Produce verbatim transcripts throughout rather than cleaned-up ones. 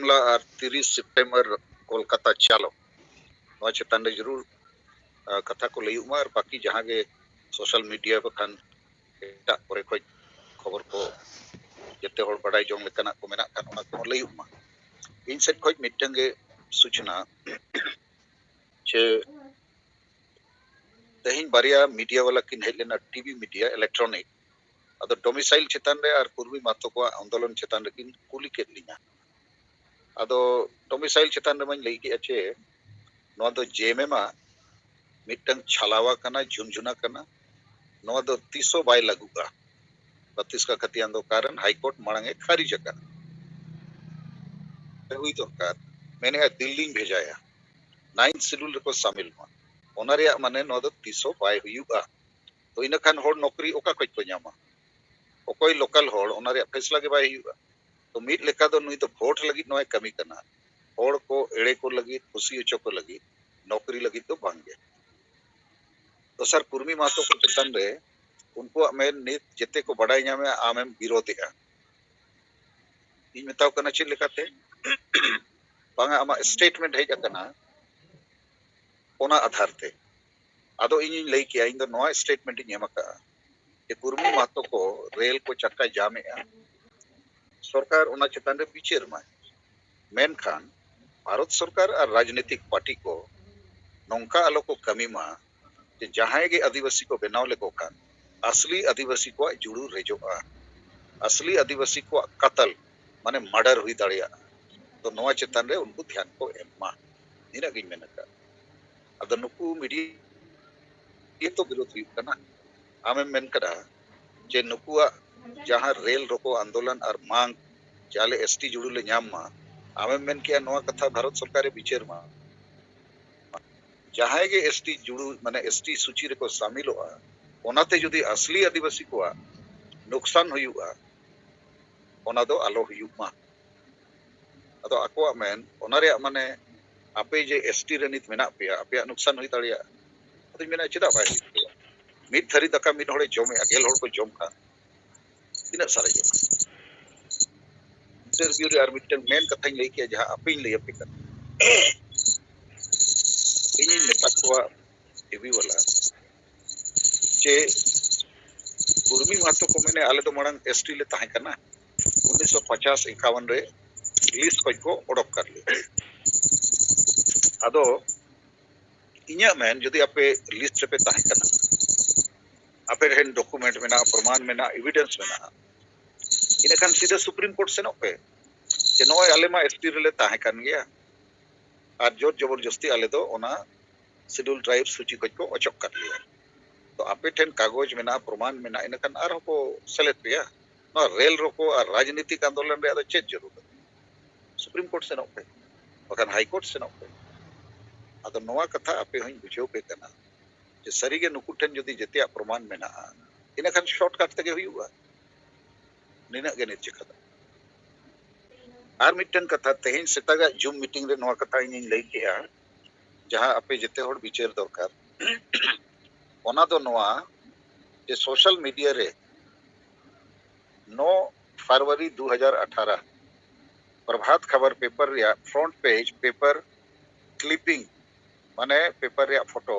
ᱵᱟᱯᱞᱟ ᱟᱨ ᱛᱤᱨᱤᱥ ᱥᱮᱯᱴᱮᱢᱵᱚᱨ ᱠᱳᱞᱠᱟᱛᱟ ᱪᱟᱞᱚ, ᱱᱚᱣᱟ ᱪᱮᱛᱟᱱ ᱨᱮ ᱡᱟᱹᱨᱩᱲ, ᱟ, ᱠᱟᱛᱷᱟ ᱠᱚ ᱞᱟᱹᱭᱚᱜ ᱢᱟ᱾ ᱟᱨ ᱵᱟᱹᱠᱤ ᱡᱟᱦᱟᱸ ᱜᱮ ᱥᱳᱥᱟᱞ ᱢᱤᱰᱤᱭᱟ ᱵᱟᱠᱷᱟᱱ ᱮᱴᱟᱜ ᱠᱚᱨᱮ ᱠᱷᱚᱡ ᱠᱷᱚᱵᱚᱨ ᱠᱚ ᱡᱮᱛᱮ ᱦᱚᱲ ᱵᱟᱰᱟᱭ ᱡᱚᱝ ᱞᱮᱠᱟᱱᱟᱜ ᱠᱚ ᱢᱮᱱᱟᱜ ᱠᱷᱟᱱ, ᱚᱱᱟ ᱠᱚᱦᱚᱸ ᱞᱟᱹᱭᱚᱜ ᱢᱟ᱾ ᱤᱧ ᱥᱮᱫ ᱠᱷᱚᱡ ᱢᱤᱫᱴᱟᱝ ᱜᱮ ᱥᱩᱪᱱᱟ, ᱡᱮ ᱛᱮᱦᱮᱧ ᱵᱟᱨᱭᱟ ᱢᱤᱰᱤᱭᱟ ᱵᱟᱞᱟ ᱠᱤᱱ ᱦᱮᱡ ᱞᱮᱱᱟ, ᱴᱤᱵᱷᱤ ᱢᱤᱰᱤᱭᱟ, ᱤᱞᱮᱠᱴᱨᱚᱱᱤᱠ᱾ ᱟᱫᱚ ᱰᱚᱢᱤᱥᱟᱭᱤᱞ ᱪᱮᱛᱟᱱ ᱨᱮ ᱟᱨ ᱠᱩᱨᱢᱤ ᱢᱟᱛᱚ ᱠᱚᱣᱟᱜ ᱟᱱᱫᱳᱞᱚᱱ ᱪᱮᱛᱟᱱ ᱨᱮᱠᱤᱱ ᱠᱩᱞᱤ ᱠᱮᱫ ᱞᱤᱧᱟ᱾ ᱟᱫᱚ ᱰᱚᱢᱤᱥᱟᱭᱤᱞ ᱪᱮᱛᱟᱱ ᱨᱮᱢᱟᱧ ᱞᱟᱹᱭ ᱠᱮᱜᱼᱟ ᱡᱮ ᱱᱚᱣᱟ ᱫᱚ ᱡᱮ ᱮᱢ ᱮᱢ ᱟᱜ ᱢᱤᱫᱴᱟᱝ ᱪᱷᱟᱞᱟᱣᱟ ᱠᱟᱱᱟ, ᱡᱷᱩᱱᱡᱷᱩᱱᱟ ᱠᱟᱱᱟ᱾ ᱱᱚᱣᱟ ᱫᱚ ᱛᱤᱥ ᱦᱚᱸ ᱵᱟᱭ ᱞᱟᱹᱜᱩᱜᱼᱟ᱾ ᱵᱟᱛᱤᱥ ᱠᱟ ᱠᱷᱟᱛᱤᱭᱟᱱ ᱫᱚ ᱠᱟᱨᱚᱱ ᱦᱟᱭ ᱠᱳᱨᱴ ᱢᱟᱲᱟᱝ ᱮ ᱠᱷᱟᱨᱤᱡ ᱟᱠᱟᱫ᱾ ᱦᱩᱭ ᱫᱚᱨᱠᱟᱨ, ᱢᱮᱱᱮᱜᱼᱟ ᱫᱤᱞᱞᱤᱧ ᱵᱷᱮᱡᱟᱭᱟ, ᱱᱟᱭᱤᱱᱛᱷ ᱥᱤᱰᱩᱞ ᱨᱮᱠᱚ ᱥᱟᱢᱤᱞ ᱢᱟ᱾ ᱚᱱᱟ ᱨᱮᱭᱟᱜ ᱢᱟᱱᱮ ᱱᱚᱣᱟ ᱫᱚ ᱛᱤᱥ ᱦᱚᱸ ᱵᱟᱭ ᱦᱩᱭᱩᱜᱼᱟ᱾ ᱛᱚ ᱤᱱᱟᱹ ᱠᱷᱟᱱ ᱦᱚᱲ ᱱᱚᱠᱨᱤ ᱚᱠᱟ ᱠᱷᱚᱡ ᱠᱚ ᱧᱟᱢᱟ? ᱚᱠᱚᱭ ᱞᱳᱠᱟᱞ ᱦᱚᱲ, ᱚᱱᱟ ᱨᱮᱭᱟᱜ ᱯᱷᱮᱥᱞᱟ ᱜᱮ ᱵᱟᱭ ᱦᱩᱭᱩᱜᱼᱟ᱾ ᱛᱚ ᱢᱤᱫ ᱞᱮᱠᱟ ᱫᱚ ᱱᱩᱭ ᱫᱚ ᱵᱷᱳᱴ ᱞᱟᱹᱜᱤᱫ ᱱᱚᱣᱟᱭ ᱠᱟᱹᱢᱤ ᱠᱟᱱᱟ, ᱦᱚᱲ ᱠᱚ ᱮᱲᱮ ᱠᱚ ᱞᱟᱹᱜᱤᱫ, ᱠᱩᱥᱤ ᱦᱚᱪᱚ ᱠᱚ ᱞᱟᱹᱜᱤᱫ, ᱱᱚᱠᱨᱤ ᱞᱟᱹᱜᱤᱫ ᱫᱚ ᱵᱟᱝ ᱜᱮ᱾ ᱫᱚᱥᱟᱨ, ᱠᱩᱨᱢᱤ ᱢᱟᱦᱟᱛᱚ ᱠᱚ ᱪᱮᱛᱟᱱ ᱨᱮ ᱩᱱᱠᱩᱣᱟᱜ ᱢᱮᱱ ᱱᱤᱛ ᱡᱮᱛᱮ ᱠᱚ ᱵᱟᱰᱟᱭ ᱧᱟᱢᱮᱜᱼᱟ, ᱟᱢᱮᱢ ᱵᱤᱨᱳᱫᱷᱮᱜᱼᱟ᱾ ᱤᱧ ᱢᱮᱛᱟᱣ ᱠᱟᱱᱟ ᱪᱮᱫ ᱞᱮᱠᱟᱛᱮ? ᱵᱟᱝᱟ, ᱟᱢᱟᱜ ᱥᱴᱮᱴᱢᱮᱱᱴ ᱦᱮᱡ ᱟᱠᱟᱱᱟ ᱚᱱᱟ ᱟᱫᱷᱟᱨ ᱛᱮ᱾ ᱟᱫᱚ ᱤᱧᱤᱧ ᱞᱟᱹᱭ ᱠᱮᱭᱟ, ᱤᱧ ᱫᱚ ᱱᱚᱣᱟ ᱥᱴᱮᱴᱢᱮᱱᱴ ᱤᱧ ᱮᱢ ᱟᱠᱟᱫᱼᱟ ᱡᱮ ᱠᱩᱨᱢᱤ ᱢᱟᱦᱟᱛᱚ ᱠᱚ ᱨᱮᱞ ᱠᱚ ᱪᱟᱠᱟ ᱡᱟᱢᱮᱜᱼᱟ, ᱥᱚᱨᱠᱟᱨ ᱚᱱᱟ ᱪᱮᱛᱟᱱ ᱨᱮ ᱵᱤᱪᱟᱹᱨ ᱢᱟᱭ᱾ ᱢᱮᱱᱠᱷᱟᱱ ᱵᱷᱟᱨᱚᱛ ᱥᱚᱨᱠᱟᱨ ᱟᱨ ᱨᱟᱡᱽᱱᱤᱛᱤᱠ ᱯᱟᱨᱴᱤ ᱠᱚ ᱱᱚᱝᱠᱟ ᱟᱞᱚ ᱠᱚ ᱠᱟᱹᱢᱤ ᱢᱟ ᱡᱮ ᱡᱟᱦᱟᱸᱭ ᱜᱮ ᱟᱹᱫᱤᱵᱟᱹᱥᱤ ᱠᱚ ᱵᱮᱱᱟᱣ ᱞᱮᱠᱚ ᱠᱷᱟᱱ ᱟᱥᱞᱤ ᱟᱹᱫᱤᱵᱟᱹᱥᱤ ᱠᱚᱣᱟᱜ ᱡᱩᱲᱩ ᱨᱮᱡᱚᱜᱼᱟ, ᱟᱥᱞᱤ ᱟᱹᱫᱤᱵᱟᱹᱥᱤ ᱠᱚᱣᱟᱜ ᱠᱟᱛᱟᱞ ᱢᱟᱱᱮ ᱢᱟᱨᱰᱟᱨ ᱦᱩᱭ ᱫᱟᱲᱮᱭᱟᱜᱼᱟ᱾ ᱛᱚ ᱱᱚᱣᱟ ᱪᱮᱛᱟᱱ ᱨᱮ ᱩᱱᱠᱩ ᱫᱷᱮᱭᱟᱱ ᱠᱚ ᱮᱢ ᱢᱟ, ᱱᱤᱱᱟᱹᱜ ᱜᱤᱧ ᱢᱮᱱ ᱟᱠᱟᱫ᱾ ᱟᱫᱚ ᱱᱩᱠᱩ ᱢᱤᱰᱤᱭᱟ ᱛᱚ ᱵᱤᱨᱳᱫᱷ ᱦᱩᱭᱩᱜ ᱠᱟᱱᱟ᱾ ᱟᱢᱮᱢ ᱢᱮᱱ ᱠᱟᱫᱟ ᱡᱮ ᱱᱩᱠᱩᱣᱟᱜ ᱡᱟᱦᱟᱸ ᱨᱮᱞ ᱨᱚᱠᱚ ᱟᱱᱫᱳᱞᱚᱱ ᱟᱨ ᱢᱟᱝ ᱡᱮ ᱟᱞᱮ ᱮᱥᱴᱤ ᱡᱩᱲᱩ ᱞᱮ ᱧᱟᱢ ᱢᱟ, ᱟᱢᱮᱢ ᱢᱮᱱ ᱠᱮᱜᱼᱟ ᱱᱚᱣᱟ ᱠᱟᱛᱷᱟ ᱵᱷᱟᱨᱚᱛ ᱥᱚᱨᱠᱟᱨᱮ ᱵᱤᱪᱟᱹᱨ ᱢᱟ᱾ ᱡᱟᱦᱟᱸᱭ ᱜᱮ ᱮᱥᱴᱤ ᱡᱩᱲᱩ ᱢᱟᱱᱮ ᱮᱥᱴᱤ ᱥᱩᱪᱤ ᱨᱮᱠᱚ ᱥᱟᱢᱤᱞᱚᱜᱼᱟ, ᱚᱱᱟᱛᱮ ᱡᱩᱫᱤ ᱟᱥᱞᱤ ᱟᱹᱫᱤᱵᱟᱹᱥᱤ ᱠᱚᱣᱟᱜ ᱱᱩᱠᱥᱟᱱ ᱦᱩᱭᱩᱜᱼᱟ, ᱚᱱᱟ ᱫᱚ ᱟᱞᱚ ᱦᱩᱭᱩᱜ ᱢᱟ᱾ ᱟᱫᱚ ᱟᱠᱚᱣᱟᱜ ᱢᱮᱱ, ᱚᱱᱟ ᱨᱮᱭᱟᱜ ᱢᱟᱱᱮ ᱟᱯᱮ ᱡᱮ ᱮᱥᱴᱤ ᱨᱮ ᱱᱤᱛ ᱢᱮᱱᱟᱜ ᱯᱮᱭᱟ, ᱟᱯᱮᱭᱟᱜ ᱱᱩᱠᱥᱟᱱ ᱦᱩᱭ ᱫᱟᱲᱮᱭᱟᱜᱼᱟ᱾ ᱟᱫᱚᱧ ᱢᱮᱱᱟ ᱪᱮᱫᱟᱜ ᱵᱟᱭ ᱦᱩᱭ ᱫᱟᱲᱮᱭᱟᱜᱼᱟ? ᱢᱤᱫ ᱛᱷᱟᱹᱨᱤ ᱫᱟᱠᱟ ᱢᱤᱫ ᱦᱚᱲᱮ ᱡᱚᱢᱮᱜᱼᱟ, ᱜᱮᱞ ᱦᱚᱲ ᱠᱚ ᱡᱚᱢ ᱠᱷᱟᱱ ᱛᱤᱱᱟᱹᱜ ᱥᱟᱨᱮᱡᱚᱜᱼᱟ? ᱤᱱᱴᱟᱨᱵᱷᱤᱭᱩ ᱨᱮ ᱟᱨ ᱢᱤᱫᱴᱟᱝ ᱢᱮᱱ ᱠᱟᱛᱷᱟᱧ ᱞᱟᱹᱭ ᱠᱮᱭᱟ, ᱡᱟᱦᱟᱸ ᱟᱯᱮᱧ ᱞᱟᱹᱭ ᱟᱯᱮ ᱠᱟᱱᱟ᱾ ᱤᱧᱤᱧ ᱢᱮᱛᱟ ᱠᱚᱣᱟ ᱴᱤᱵᱷᱤ ᱵᱟᱞᱟ ᱡᱮ ᱩᱨᱢᱤ ᱢᱟᱦᱟᱛᱚ ᱠᱚ ᱢᱮᱱᱮ, ᱟᱞᱮ ᱫᱚ ᱢᱟᱲᱟᱝ ᱮᱥᱴᱤ ᱞᱮ ᱛᱟᱦᱮᱸ ᱠᱟᱱᱟ, ᱩᱱᱤᱥᱥᱚ ᱯᱚᱪᱟᱥ ᱮᱠᱟᱣᱟᱱ ᱨᱮ ᱞᱤᱥᱴ ᱠᱷᱚᱡ ᱠᱚ ᱚᱰᱚᱠ ᱠᱟᱫ ᱞᱮᱭᱟ᱾ ᱟᱫᱚ ᱤᱧᱟᱹᱜ ᱢᱮᱱ, ᱡᱩᱫᱤ ᱟᱯᱮ ᱞᱤᱥᱴ ᱨᱮᱯᱮ ᱛᱟᱦᱮᱸ ᱠᱟᱱᱟ, ᱟᱯᱮ ᱴᱷᱮᱱ ᱰᱚᱠᱩᱢᱮᱱᱴ ᱢᱮᱱᱟᱜᱼᱟ, ᱯᱨᱚᱢᱟᱱ ᱢᱮᱱᱟᱜᱼᱟ, ᱮᱵᱤᱰᱮᱱᱥ ᱢᱮᱱᱟᱜᱼᱟ, ᱤᱱᱟᱹᱠᱷᱟᱱ ᱥᱤᱫᱷᱟᱹ ᱥᱩᱯᱨᱤᱢ ᱠᱳᱨᱴ ᱥᱮᱱᱚᱜ ᱯᱮ ᱡᱮ ᱱᱚᱜᱼᱚᱭ ᱟᱞᱮ ᱢᱟ ᱮᱥᱴᱤ ᱨᱮᱞᱮ ᱛᱟᱦᱮᱸ ᱠᱟᱱ ᱜᱮᱭᱟ ᱟᱨ ᱡᱳᱨ ᱡᱚᱵᱚᱨ ᱡᱚᱥᱛᱤ ᱟᱞᱮ ᱫᱚ ᱚᱱᱟ ᱥᱤᱰᱩᱞ ᱴᱨᱟᱭᱤᱵᱽ ᱥᱩᱪᱤ ᱠᱷᱚᱡ ᱠᱚ ᱚᱪᱚᱜ ᱠᱟᱫ ᱞᱮᱭᱟ᱾ ᱛᱚ ᱟᱯᱮ ᱴᱷᱮᱱ ᱠᱟᱜᱚᱡᱽ ᱢᱮᱱᱟᱜᱼᱟ, ᱯᱨᱚᱢᱟᱱ ᱢᱮᱱᱟᱜᱼᱟ, ᱤᱱᱟᱹᱠᱷᱟᱱ ᱟᱨᱦᱚᱸ ᱠᱚ ᱥᱮᱞᱮᱫ ᱯᱮᱭᱟ᱾ ᱱᱚᱣᱟ ᱨᱮᱞ ᱨᱳᱠᱳ ᱟᱨ ᱨᱟᱡᱽᱱᱤᱛᱤᱠ ᱟᱱᱫᱳᱞᱚᱱ ᱨᱮᱭᱟᱜ ᱫᱚ ᱪᱮᱫ ᱡᱟᱹᱨᱩᱲ? ᱥᱩᱯᱨᱤᱢ ᱠᱳᱨᱴ ᱥᱮᱱᱚᱜ ᱯᱮ, ᱵᱟᱠᱷᱟᱱ ᱦᱟᱭ ᱠᱳᱨᱴ ᱥᱮᱱᱚᱜ ᱯᱮ᱾ ᱟᱫᱚ ᱱᱚᱣᱟ ᱠᱟᱛᱷᱟ ᱟᱯᱮ ᱦᱚᱸᱧ ᱵᱩᱡᱷᱟᱹᱣ ᱯᱮ ᱠᱟᱱᱟ ᱡᱮ ᱥᱟᱹᱨᱤᱜᱮ ᱱᱩᱠᱩ ᱴᱷᱮᱱ ᱡᱩᱫᱤ ᱡᱮᱛᱮᱭᱟᱜ ᱯᱨᱚᱢᱟᱱ ᱢᱮᱱᱟᱜᱼᱟ, ᱤᱱᱟᱹᱠᱷᱟᱱ ᱥᱚᱨᱴᱠᱟᱴ ᱛᱮᱜᱮ ᱦᱩᱭᱩᱜᱼᱟ᱾ ᱱᱤᱱᱟᱹᱜ ᱜᱮ ᱱᱤᱛ ᱪᱤᱠᱟᱹ ᱫᱚ᱾ ᱟᱨ ᱢᱤᱫᱴᱮᱱ ᱠᱟᱛᱷᱟ, ᱛᱮᱦᱮᱧ ᱥᱮᱛᱟᱜᱟᱜ ᱡᱩᱢ ᱢᱤᱴᱤᱝ ᱨᱮ ᱱᱚᱣᱟ ᱠᱟᱛᱷᱟ ᱤᱧᱤᱧ ᱞᱟᱹᱭ ᱠᱮᱜᱼᱟ, ᱡᱟᱦᱟᱸ ᱟᱯᱮ ᱡᱮᱛᱮ ᱦᱚᱲ ᱵᱤᱪᱟᱹᱨ ᱫᱚᱨᱠᱟᱨ, ᱚᱱᱟ ᱫᱚ ᱱᱚᱣᱟ ᱡᱮ ᱥᱳᱥᱟᱞ ᱢᱤᱰᱤᱭᱟ ᱨᱮ ᱱᱚ ᱯᱷᱮᱵᱽᱨᱩᱣᱟᱨᱤ ᱫᱩ ᱦᱟᱡᱟᱨ ᱟᱴᱷᱟᱨᱚ ᱯᱨᱚᱵᱷᱟᱛ ᱠᱷᱚᱵᱚᱨ ᱯᱮᱯᱟᱨ ᱨᱮᱭᱟᱜ ᱯᱷᱨᱚᱱᱴ ᱯᱮᱡᱽ ᱯᱮᱯᱟᱨ ᱠᱞᱤᱯᱤᱝ, ᱢᱟᱱᱮ ᱯᱮᱯᱟᱨ ᱨᱮᱭᱟᱜ ᱯᱷᱳᱴᱳ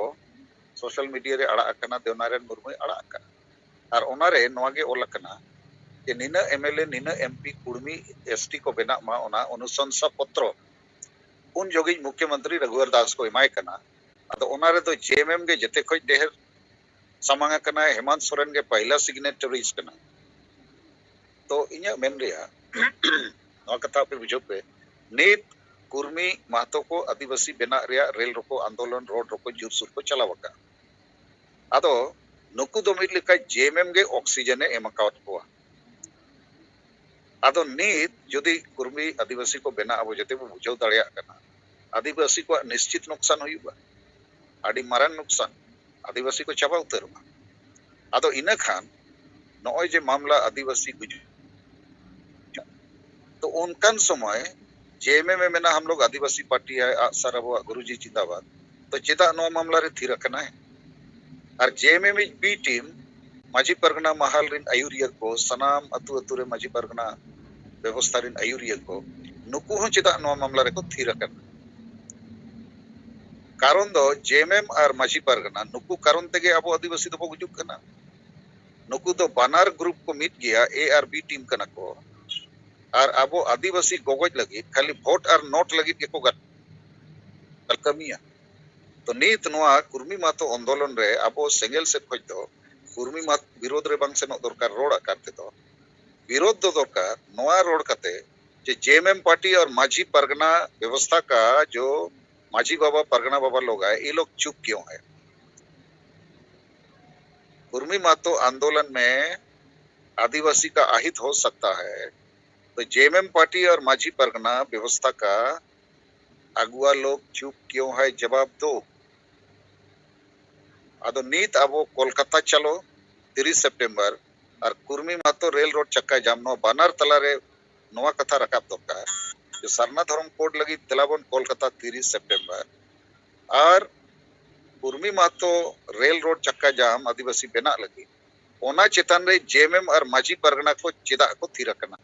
ᱥᱳᱥᱟᱞ ᱢᱤᱰᱤᱭᱟ ᱨᱮ ᱟᱲᱟᱜ ᱟᱠᱟᱱᱟ, ᱫᱮᱣᱱᱟᱨᱟᱭᱚᱱ ᱢᱩᱨᱢᱩᱭ ᱟᱲᱟᱜ ᱟᱠᱟᱫᱼᱟ᱾ ᱟᱨ ᱚᱱᱟᱨᱮ ᱱᱚᱣᱟ ᱜᱮ ᱚᱞ ᱟᱠᱟᱱᱟ ᱡᱮ ᱱᱤᱱᱟᱹᱜ ᱮᱢᱮᱞᱮ, ᱱᱤᱱᱟᱹᱜ ᱮᱢᱯᱤ ᱠᱩᱲᱢᱤ ᱮᱥᱴᱤ ᱠᱚ ᱵᱮᱱᱟᱜ ᱢᱟ, ᱚᱱᱟ ᱚᱱᱩᱥᱚᱝᱥᱟ ᱯᱚᱛᱨᱚ ᱩᱱ ᱡᱚᱜᱤᱡ ᱢᱩᱠᱷᱭᱚᱢᱚᱱᱛᱨᱤ ᱨᱟᱜᱷᱩᱣᱟᱨ ᱫᱟᱥ ᱠᱚ ᱮᱢᱟᱭ ᱠᱟᱱᱟ᱾ ᱟᱫᱚ ᱚᱱᱟ ᱨᱮᱫᱚ ᱡᱮ ᱮᱢ ᱮᱢ ᱜᱮ ᱡᱮᱛᱮ ᱠᱷᱚᱡ ᱰᱷᱮᱨ ᱥᱟᱢᱟᱝ ᱟᱠᱟᱱᱟᱭ, ᱦᱮᱢᱟᱱᱛ ᱥᱚᱨᱮᱱ ᱜᱮ ᱯᱟᱦᱞᱟ ᱥᱤᱜᱽᱱᱮᱴᱟᱨᱤᱡ ᱠᱟᱱᱟ᱾ ᱛᱚ ᱤᱧᱟᱹᱜ ᱢᱮᱱ ᱨᱮᱭᱟᱜ ᱱᱚᱣᱟ ᱠᱟᱛᱷᱟ ᱟᱯᱮ ᱵᱩᱡᱷᱟᱹᱣ ᱯᱮ, ᱱᱤᱛ ᱠᱩᱨᱢᱤ ᱢᱟᱦᱛᱚ ᱠᱚ ᱟᱹᱫᱤᱵᱟᱹᱥᱤ ᱵᱮᱱᱟᱜ ᱨᱮᱭᱟᱜ ᱨᱮᱞ ᱨᱳᱠᱳ ᱟᱱᱫᱳᱞᱚᱱ, ᱨᱳᱰ ᱨᱳᱠᱳ ᱡᱳᱨᱥᱳᱨ ᱠᱚ ᱪᱟᱞᱟᱣ ᱟᱠᱟᱫᱼᱟ᱾ ᱟᱫᱚ ᱱᱩᱠᱩ ᱫᱚ ᱢᱤᱫ ᱞᱮᱠᱟ ᱡᱮ ᱮᱢ ᱮᱢ ᱜᱮ ᱚᱠᱥᱤᱡᱮᱱ ᱮ ᱮᱢ ᱟᱠᱟᱣᱟᱫ ᱠᱚᱣᱟ᱾ ᱟᱫᱚ ᱱᱤᱛ ᱡᱩᱫᱤ ᱠᱩᱨᱢᱤ ᱟᱹᱫᱤᱵᱟᱹᱥᱤ ᱠᱚ ᱵᱮᱱᱟᱜ, ᱟᱵᱚ ᱡᱮᱛᱮ ᱵᱚ ᱵᱩᱡᱷᱟᱹᱣ ᱫᱟᱲᱮᱭᱟᱜ ᱠᱟᱱᱟ, ᱟᱹᱫᱤᱵᱟᱹᱥᱤ ᱠᱚᱣᱟᱜ ᱱᱤᱥᱪᱤᱛ ᱱᱩᱠᱥᱟᱱ ᱦᱩᱭᱩᱜᱼᱟ, ᱟᱹᱰᱤ ᱢᱟᱨᱟᱝ ᱱᱩᱠᱥᱟᱱ, ᱟᱹᱫᱤᱵᱟᱹᱥᱤ ᱠᱚ ᱪᱟᱵᱟ ᱩᱛᱟᱹᱨᱚᱜᱼᱟ᱾ ᱟᱫᱚ ᱤᱱᱟᱹ ᱠᱷᱟᱱ ᱱᱚᱜᱼᱚᱭ ᱡᱮ ᱢᱟᱢᱞᱟ ᱟᱹᱫᱤᱵᱟᱹᱥᱤ ᱜᱩᱡᱩᱜ, ᱛᱚ ᱚᱱᱠᱟᱱ ᱥᱚᱢᱚᱭ ᱡᱮ ᱮᱢ ᱮᱢ ᱮ ᱢᱮᱱᱟ, "ᱦᱟᱢ ᱞᱳᱜ ᱟᱹᱫᱤᱵᱟᱹᱥᱤ ᱯᱟᱨᱴᱤ ᱦᱟᱭ, ᱟᱜᱼᱥᱟᱨ ᱟᱵᱚᱣᱟᱜ ᱜᱩᱨᱩᱡᱤ ᱡᱤᱱᱫᱟᱵᱟᱫ", ᱛᱚ ᱪᱮᱫᱟᱜ ᱱᱚᱣᱟ ᱢᱟᱢᱞᱟ ᱨᱮ ᱛᱷᱤᱨ ᱟᱠᱟᱱᱟᱭ? ᱟᱨ ᱡᱮ ᱮᱢ ᱮᱢ ᱤᱡ ᱵᱤ ᱴᱤᱢ, ᱢᱟᱹᱡᱷᱤ ᱯᱟᱨᱜᱟᱱᱟ ᱢᱟᱦᱟᱞ ᱨᱤᱱ ᱟᱹᱭᱩᱨᱤᱭᱟᱹ ᱠᱚ, ᱥᱟᱱᱟᱢ ᱟᱹᱛᱩ ᱟᱹᱛᱩ ᱨᱮ ᱢᱟᱹᱡᱷᱤ ᱯᱟᱨᱜᱟᱱᱟ ᱵᱮᱵᱚᱥᱛᱷᱟ ᱨᱮᱱ ᱟᱹᱭᱩᱨᱤᱭᱟᱹ ᱠᱚ, ᱱᱩᱠᱩ ᱦᱚᱸ ᱪᱮᱫᱟᱜ ᱱᱚᱣᱟ ᱢᱟᱢᱞᱟ ᱨᱮᱠᱚ ᱛᱷᱤᱨ ᱟᱠᱟᱱᱟ? ᱠᱟᱨᱚᱱ ᱫᱚ ᱡᱮ ᱮᱢ ᱮᱢ ᱟᱨ ᱢᱟᱹᱡᱷᱤ ᱯᱟᱨᱜᱟᱱᱟ, ᱱᱩᱠᱩ ᱠᱟᱨᱚᱱ ᱛᱮᱜᱮ ᱟᱵᱚ ᱟᱹᱫᱤᱵᱟᱹᱥᱤ ᱫᱚᱵᱚ ᱜᱩᱡᱩᱜ ᱠᱟᱱᱟ᱾ ᱱᱩᱠᱩ ᱫᱚ ᱵᱟᱱᱟᱨ ᱜᱨᱩᱯ ᱠᱚ ᱢᱤᱫ ᱜᱮᱭᱟ, ᱮ ᱟᱨ ᱵᱤ ᱴᱤᱢ ᱠᱟᱱᱟ ᱠᱚ᱾ ᱟᱨ ᱟᱵᱚ ᱟᱹᱫᱤᱵᱟᱹᱥᱤ ᱜᱚᱜᱚᱡ ᱞᱟᱹᱜᱤᱫ ᱠᱷᱟᱹᱞᱤ ᱵᱷᱳᱴ ᱟᱨ ᱱᱳᱴ ᱞᱟᱹᱜᱤᱫ ᱜᱮᱠᱚ ᱜᱟᱛ-, ᱠᱟᱹᱢᱤᱭᱟ᱾ ᱛᱚ ᱱᱤᱛ ᱱᱚᱣᱟ ᱠᱩᱨᱢᱤ ᱢᱟᱛᱚ ᱟᱱᱫᱳᱞᱚᱱ ᱨᱮ ᱟᱵᱚ ᱥᱮᱸᱜᱮᱞ ᱥᱮᱫ ᱠᱷᱚᱱ ᱫᱚ ᱠᱩᱨᱢᱤ ᱢᱟᱛᱚ ᱵᱤᱨᱳᱫᱷ ᱨᱮ ᱵᱟᱝ ᱥᱮᱱᱚᱜ ᱫᱚᱨᱠᱟᱨ, ᱨᱚᱲ ᱟᱠᱟᱨ ᱛᱮᱫᱚ ᱵᱤᱨᱳᱫᱷ ᱫᱚ ᱫᱚᱨᱠᱟᱨ᱾ ᱱᱚᱣᱟ ᱨᱚᱲ ᱠᱟᱛᱮ ᱡᱮ ᱡᱮ ᱮᱢ ᱮᱢ ᱯᱟᱨᱴᱤ ᱟᱨ ᱢᱟᱹᱡᱷᱤ ᱯᱟᱨᱜᱟᱱᱟ ᱵᱮᱵᱚᱥᱛᱷᱟ ᱠᱟ ᱡᱚ ᱢᱟᱹᱡᱷᱤ ᱵᱟᱵᱟ ᱯᱟᱨᱜᱟᱱᱟ ᱵᱟᱵᱟ ᱞᱳᱜ ᱦᱟᱭ, ᱤ ᱞᱳᱜ ᱪᱩᱯ ᱠᱤᱭᱚᱸ ᱦᱟᱭ? ᱠᱩᱨᱢᱤ ᱢᱟᱛᱚ ᱟᱱᱫᱳᱞᱚᱱ ᱢᱮ ᱟᱹᱫᱤᱵᱟᱹᱥᱤ ᱠᱟ ᱟᱦᱤᱛ ᱦᱚ ᱥᱟᱠᱛᱟ ᱦᱟᱭ, ᱛᱚ ᱡᱮ ᱮᱢ ᱮᱢ ᱯᱟᱨᱴᱤ ᱟᱨ ᱢᱟᱹᱡᱷᱤ ᱯᱟᱨᱜᱟᱱᱟ ᱵᱮᱵᱚᱥᱛᱷᱟ ᱠᱟ ᱟᱜᱩᱣᱟ ᱞᱳᱜ ᱪᱩᱯ ᱠᱤᱭᱚᱸ ᱦᱟᱭ? ᱡᱟᱵᱟᱵ ᱫᱚ᱾ ᱟᱫᱚ ᱱᱤᱛ ᱟᱵᱚ ᱠᱳᱞᱠᱟᱛᱟ ᱪᱟᱞᱚ ᱛᱤᱨᱤᱥ ᱥᱮᱯᱴᱮᱢᱵᱚᱨ ᱟᱨ ᱠᱩᱨᱢᱤ ᱢᱟᱛᱚ ᱨᱮᱞ ᱨᱳᱰ ᱪᱟᱠᱟ ᱡᱟᱢ, ᱱᱚᱣᱟ ᱵᱟᱱᱟᱨ ᱛᱟᱞᱟᱨᱮ ᱱᱚᱣᱟ ᱠᱟᱛᱷᱟ ᱨᱟᱠᱟᱵ ᱫᱚᱨᱠᱟᱨ ᱡᱮ ᱥᱟᱨᱱᱟ ᱫᱷᱚᱨᱚᱢ ᱠᱳᱰ ᱞᱟᱹᱜᱤᱫ ᱫᱮᱞᱟᱵᱚᱱ ᱠᱳᱞᱠᱟᱛᱟ ᱛᱤᱨᱤᱥ ᱥᱮᱯᱴᱮᱢᱵᱚᱨ᱾ ᱟᱨ ᱠᱩᱨᱢᱤ ᱢᱟᱛᱚ ᱨᱮᱞ ᱨᱳᱰ ᱪᱟᱠᱟ ᱡᱟᱢ ᱟᱹᱫᱤᱵᱟᱹᱥᱤ ᱵᱮᱱᱟᱜ ᱞᱟᱹᱜᱤᱫ, ᱚᱱᱟ ᱪᱮᱛᱟᱱ ᱨᱮ ᱡᱮ ᱮᱢ ᱮᱢ ᱟᱨ ᱢᱟᱹᱡᱷᱤ ᱯᱟᱨᱜᱟᱱᱟ ᱠᱚ ᱪᱮᱫᱟᱜ ᱠᱚ ᱛᱷᱤᱨ ᱟᱠᱟᱱᱟ?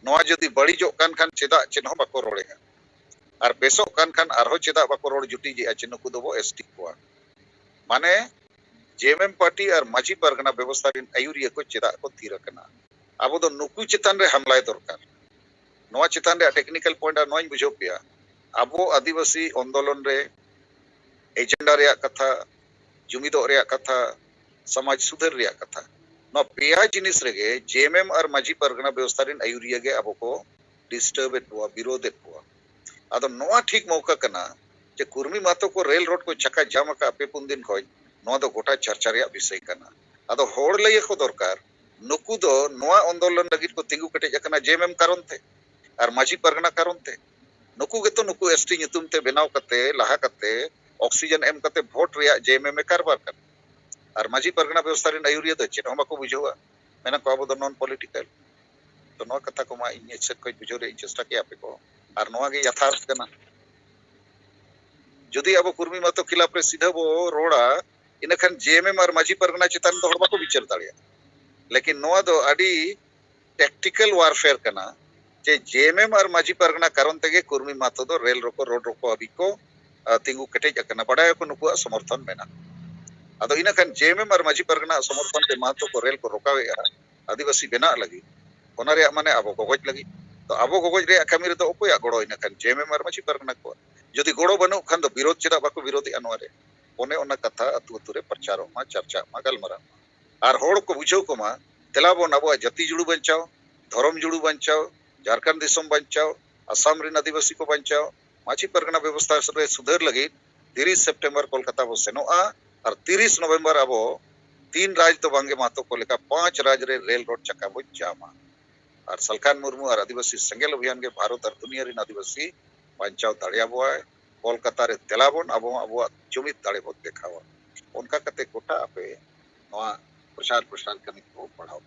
ᱱᱚᱣᱟ ᱡᱩᱫᱤ ᱵᱟᱹᱲᱤᱡᱚᱜ ᱠᱟᱱ ᱠᱷᱟᱱ ᱪᱮᱫᱟᱜ ᱪᱮᱫ ᱦᱚᱸ ᱵᱟᱠᱚ ᱨᱚᱲᱮᱜᱼᱟ? ᱟᱨ ᱵᱮᱥᱚᱜ ᱠᱟᱱ ᱠᱷᱟᱱ ᱟᱨᱦᱚᱸ ᱪᱮᱫᱟᱜ ᱵᱟᱠᱚ ᱨᱚᱲ ᱡᱩᱴᱤᱡᱮᱜᱼᱟ ᱪᱮ ᱱᱩᱠᱩ ᱫᱚᱵᱚ ᱮᱥ ᱴᱤ ᱠᱚᱣᱟ? ᱢᱟᱱᱮ ᱡᱮ ᱮᱢ ᱮᱢ ᱯᱟᱨᱴᱤ ᱟᱨ ᱢᱟᱹᱡᱷᱤ ᱯᱟᱨᱜᱟᱱᱟ ᱵᱮᱵᱚᱥᱛᱷᱟ ᱨᱮᱱ ᱟᱹᱭᱩᱨᱤᱭᱟᱹ ᱠᱚ ᱪᱮᱫᱟᱜ ᱠᱚ ᱛᱷᱤᱨ ᱟᱠᱟᱱᱟ? ᱟᱵᱚ ᱫᱚ ᱱᱩᱠᱩ ᱪᱮᱛᱟᱱ ᱨᱮ ᱦᱟᱢᱞᱟᱭ ᱫᱚᱨᱠᱟᱨ᱾ ᱱᱚᱣᱟ ᱪᱮᱛᱟᱱ ᱨᱮᱭᱟᱜ ᱴᱮᱠᱱᱤᱠᱮᱞ ᱯᱚᱭᱮᱱᱴ ᱟᱨ ᱱᱚᱣᱟᱧ ᱵᱩᱡᱷᱟᱹᱣ ᱯᱮᱭᱟ, ᱟᱵᱚ ᱟᱹᱫᱤᱵᱟᱹᱥᱤ ᱟᱱᱫᱳᱞᱚᱱ ᱨᱮ ᱮᱡᱮᱱᱰᱟ ᱨᱮᱭᱟᱜ ᱠᱟᱛᱷᱟ, ᱡᱩᱢᱤᱫᱚᱜ ᱨᱮᱭᱟᱜ ᱠᱟᱛᱷᱟ, ᱥᱚᱢᱟᱡᱽ ᱥᱩᱫᱷᱟᱹᱨ ᱨᱮᱭᱟᱜ ᱠᱟᱛᱷᱟ, ᱱᱚᱣᱟ ᱯᱮᱭᱟ ᱡᱤᱱᱤᱥ ᱨᱮᱜᱮ ᱡᱮ ᱮᱢ ᱮᱢ ᱟᱨ ᱢᱟᱹᱡᱷᱤ ᱯᱟᱨᱜᱟᱱᱟ ᱵᱮᱵᱚᱥᱛᱷᱟ ᱨᱮᱱ ᱟᱹᱭᱩᱨᱤᱭᱟᱹ ᱜᱮ ᱟᱵᱚ ᱠᱚ ᱰᱤᱥᱴᱟᱨᱵ ᱮᱫ ᱵᱚᱣᱟ, ᱵᱤᱨᱳᱫᱷ ᱮᱫ ᱵᱚᱣᱟ᱾ ᱟᱫᱚ ᱱᱚᱣᱟ ᱴᱷᱤᱠ ᱢᱚᱣᱠᱟ ᱠᱟᱱᱟ ᱡᱮ ᱠᱩᱨᱢᱤ ᱢᱟᱛᱚ ᱠᱚ ᱨᱮᱞ ᱨᱳᱰ ᱠᱚ ᱪᱟᱠᱟ ᱡᱟᱢ ᱟᱠᱟᱫ ᱯᱮ ᱯᱩᱱ ᱫᱤᱱ ᱠᱷᱚᱱ, ᱱᱚᱣᱟ ᱫᱚ ᱜᱚᱴᱟ ᱪᱟᱨᱪᱟ ᱨᱮᱭᱟᱜ ᱵᱤᱥᱚᱭ ᱠᱟᱱᱟ᱾ ᱟᱫᱚ ᱦᱚᱲ ᱞᱟᱹᱭ ᱟᱠᱚ ᱫᱚᱨᱠᱟᱨ, ᱱᱩᱠᱩ ᱫᱚ ᱱᱚᱣᱟ ᱟᱱᱫᱳᱞᱚᱱ ᱞᱟᱹᱜᱤᱫ ᱠᱚ ᱛᱤᱸᱜᱩ ᱠᱮᱴᱮᱡ ᱟᱠᱟᱱᱟ ᱡᱮ ᱮᱢ ᱮᱢ ᱠᱟᱨᱚᱱ ᱛᱮ ᱟᱨ ᱢᱟᱹᱡᱷᱤ ᱯᱟᱨᱜᱟᱱᱟ ᱠᱟᱨᱚᱱ ᱛᱮ᱾ ᱱᱩᱠᱩ ᱜᱮᱛᱚ ᱱᱩᱠᱩ ᱮᱥ ᱴᱤ ᱧᱩᱛᱩᱢ ᱛᱮ ᱵᱮᱱᱟᱣ ᱠᱟᱛᱮ, ᱞᱟᱦᱟ ᱠᱟᱛᱮ, ᱚᱠᱥᱤᱡᱮᱱ ᱮᱢ ᱠᱟᱛᱮ ᱵᱷᱳᱴ ᱨᱮᱭᱟᱜ ᱡᱮ ᱮᱢ ᱮᱢ ᱮ ᱠᱟᱨᱵᱟᱨ ᱠᱟᱱᱟ᱾ ᱟᱨ ᱢᱟᱹᱡᱷᱤ ᱯᱟᱨᱜᱟᱱᱟ ᱵᱮᱵᱚᱥᱛᱷᱟ ᱨᱮᱱ ᱟᱹᱭᱩᱨᱤᱭᱟᱹ ᱫᱚ ᱪᱮᱫ ᱦᱚᱸ ᱵᱟᱠᱚ ᱵᱩᱡᱷᱟᱹᱣᱟ, ᱢᱮᱱᱟ ᱠᱚ ᱟᱵᱚ ᱫᱚ ᱱᱚᱱ ᱯᱚᱞᱤᱴᱤᱠᱟᱞ᱾ ᱛᱚ ᱱᱚᱣᱟ ᱠᱟᱛᱷᱟ ᱠᱚᱢᱟ ᱤᱧ ᱥᱮᱫ ᱠᱷᱚᱱ ᱵᱩᱡᱷᱟᱹᱣ ᱨᱮᱭᱟᱜ ᱤᱧ ᱪᱮᱥᱴᱟ ᱠᱮᱭᱟ ᱟᱯᱮ ᱠᱚ, ᱟᱨ ᱱᱚᱣᱟ ᱜᱮ ᱭᱟᱛᱷᱟᱨᱛᱷ ᱠᱟᱱᱟ᱾ ᱡᱩᱫᱤ ᱟᱵᱚ ᱠᱩᱨᱢᱤ ᱢᱟᱛᱚ ᱠᱷᱤᱞᱟᱯ ᱨᱮ ᱥᱤᱫᱷᱟᱹ ᱵᱚ ᱨᱚᱲᱟ, ᱤᱱᱟᱹᱠᱷᱟᱱ ᱡᱮ ᱮᱢ ᱮᱢ ᱟᱨ ᱢᱟᱹᱡᱷᱤ ᱯᱟᱨᱜᱟᱱᱟ ᱪᱮᱛᱟᱱ ᱫᱚ ᱦᱚᱲ ᱵᱟᱠᱚ ᱵᱤᱪᱟᱹᱨ ᱫᱟᱲᱮᱭᱟᱜᱼᱟ᱾ ᱞᱮᱠᱤᱱ ᱱᱚᱣᱟ ᱫᱚ ᱟᱹᱰᱤ ᱴᱮᱠᱴᱤᱠᱟᱞ ᱣᱟᱨᱯᱷᱮᱭᱟᱨ ᱠᱟᱱᱟ ᱡᱮ ᱡᱮᱮᱢᱮᱢ ᱟᱨ ᱢᱟᱹᱡᱷᱤ ᱯᱟᱨᱜᱟᱱᱟ ᱠᱟᱨᱚᱱ ᱛᱮᱜᱮ ᱠᱩᱨᱢᱤ ᱢᱟᱦᱟᱛᱚ ᱫᱚ ᱨᱮᱞ ᱨᱳᱠᱳ, ᱨᱳᱰ ᱨᱳᱠᱳ ᱦᱟᱹᱵᱤᱡ ᱠᱚ ᱛᱤᱸᱜᱩ ᱠᱮᱴᱮᱡ ᱟᱠᱟᱱᱟ᱾ ᱵᱟᱰᱟᱭᱟᱠᱚ ᱱᱩᱠᱩᱣᱟᱜ ᱥᱚᱢᱚᱨᱛᱷᱚᱱ ᱢᱮᱱᱟᱜᱼᱟ᱾ ᱟᱫᱚ ᱤᱱᱟᱹ ᱠᱷᱟᱱ ᱡᱮᱮᱢᱮᱢ ᱟᱨ ᱢᱟᱹᱡᱷᱤ ᱯᱟᱨᱜᱟᱱᱟ ᱥᱚᱢᱚᱨᱛᱷᱚᱱ ᱛᱮ ᱢᱟᱦᱟᱛᱚ ᱠᱚ ᱨᱮᱞ ᱠᱚ ᱨᱚᱠᱟᱣᱮᱫᱼᱟ ᱟᱹᱫᱤᱵᱟᱹᱥᱤ ᱵᱮᱱᱟᱜ ᱞᱟᱹᱜᱤᱫ᱾ ᱚᱱᱟ ᱨᱮᱭᱟᱜ ᱢᱟᱱᱮ ᱟᱵᱚ ᱜᱚᱜᱚᱡ ᱞᱟᱹᱜᱤᱫ᱾ ᱛᱚ ᱟᱵᱚ ᱜᱚᱜᱚᱡ ᱨᱮᱭᱟᱜ ᱠᱟᱹᱢᱤ ᱨᱮᱫᱚ ᱚᱠᱚᱭᱟᱜ ᱜᱚᱲᱚ? ᱤᱱᱟᱹ ᱠᱷᱟᱱ ᱡᱮᱮᱢᱮᱢ ᱟᱨ ᱢᱟᱹᱡᱷᱤ ᱯᱟᱨᱜᱟᱱᱟ ᱠᱚᱣᱟᱜ᱾ ᱡᱩᱫᱤ ᱜᱚᱲᱚ ᱵᱟᱹᱱᱩᱜ ᱠᱷᱟᱱ ᱫᱚ ᱵᱤᱨᱳᱫ ᱪᱮᱫᱟᱜ ᱵᱟᱠᱚ ᱵᱤᱨᱳᱫᱮᱜᱼᱟ ᱱᱚᱣᱟ ᱨᱮ? ᱚᱱᱮ ᱚᱱᱟ ᱠᱟᱛᱷᱟ ᱟᱹᱛᱩ ᱟᱹᱛᱩ ᱨᱮ ᱯᱨᱚᱪᱟᱨᱚᱜ ᱢᱟ, ᱪᱟᱨᱪᱟᱜ ᱢᱟ, ᱜᱟᱞᱢᱟᱨᱟᱜ ᱢᱟ᱾ ᱟᱨ ᱦᱚᱲ ᱠᱚ ᱵᱩᱡᱷᱟᱹᱣ ᱠᱚᱢᱟ, ᱫᱮᱞᱟ ᱵᱚᱱ ᱟᱵᱚᱣᱟᱜ ᱡᱟᱹᱛᱤ ᱡᱩᱲᱩ ᱵᱟᱧᱪᱟᱣ, ᱫᱷᱚᱨᱚᱢ ᱡᱩᱲᱩ ᱵᱟᱧᱪᱟᱣ, ᱡᱷᱟᱲᱠᱷᱚᱸᱰ ᱫᱤᱥᱚᱢ ᱵᱟᱧᱪᱟᱣ, ᱟᱥᱟᱢ ᱨᱮᱱ ᱟᱹᱫᱤᱵᱟᱹᱥᱤ ᱠᱚ ᱵᱟᱧᱪᱟᱣ᱾ ᱢᱟᱹᱡᱷᱤ ᱯᱟᱨᱜᱟᱱᱟ ᱵᱮᱵᱚᱥᱛᱷᱟ ᱨᱮ ᱥᱩᱫᱷᱟᱹᱨ ᱞᱟᱹᱜᱤᱫ ᱛᱤᱨᱤᱥ ᱥᱮᱯᱴᱮᱢᱵᱚᱨ ᱠᱳᱞᱠᱟᱛᱟ ᱵᱚ ᱥᱮᱱᱚᱜᱼᱟ ᱟᱨ ᱛᱤᱨᱤᱥ ᱱᱚᱵᱷᱮᱢᱵᱚᱨ ᱟᱵᱚ ᱛᱤᱱ ᱨᱟᱡᱽ ᱫᱚ ᱵᱟᱝᱜᱮ ᱢᱟᱦᱟᱛᱚ ᱠᱚ ᱞᱮᱠᱟ ᱯᱟᱸᱪ ᱨᱟᱡᱽ ᱨᱮ ᱨᱮᱞ ᱨᱳᱰ ᱪᱟᱠᱟ ᱵᱚ ᱡᱟᱢᱟ᱾ ᱟᱨ ᱥᱟᱞᱠᱷᱟᱱ ᱢᱩᱨᱢᱩ ᱟᱨ ᱟᱹᱫᱤᱵᱟᱹᱥᱤ ᱥᱮᱸᱜᱮᱞ ᱚᱵᱷᱤᱭᱟᱱ ᱜᱮ ᱵᱷᱟᱨᱚᱛ ᱟᱨ ᱫᱩᱱᱤᱭᱟᱹ ᱨᱮᱱ ᱟᱹᱫᱤᱵᱟᱹᱥᱤ ᱵᱟᱧᱪᱟᱣ ᱫᱟᱲᱮᱭᱟᱵᱚᱣᱟᱭ᱾ ᱠᱳᱞᱠᱟᱛᱟ ᱨᱮ ᱫᱮᱞᱟ ᱵᱚᱱ ᱟᱵᱚ ᱦᱚᱸ ᱟᱵᱚᱣᱟᱜ ᱡᱩᱢᱤᱫ ᱫᱟᱲᱮ ᱵᱚᱱ ᱫᱮᱠᱷᱟᱣᱟ᱾ ᱚᱱᱠᱟ ᱠᱟᱛᱮ ᱜᱚᱴᱟ ᱟᱯᱮ ᱱᱚᱣᱟ ᱯᱨᱚᱪᱟᱨ ᱯᱨᱚᱥᱟᱨ ᱠᱟᱹᱢᱤ ᱠᱚ ᱯᱟᱲᱦᱟᱣ᱾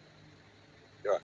ᱡᱚᱦᱟᱨ᱾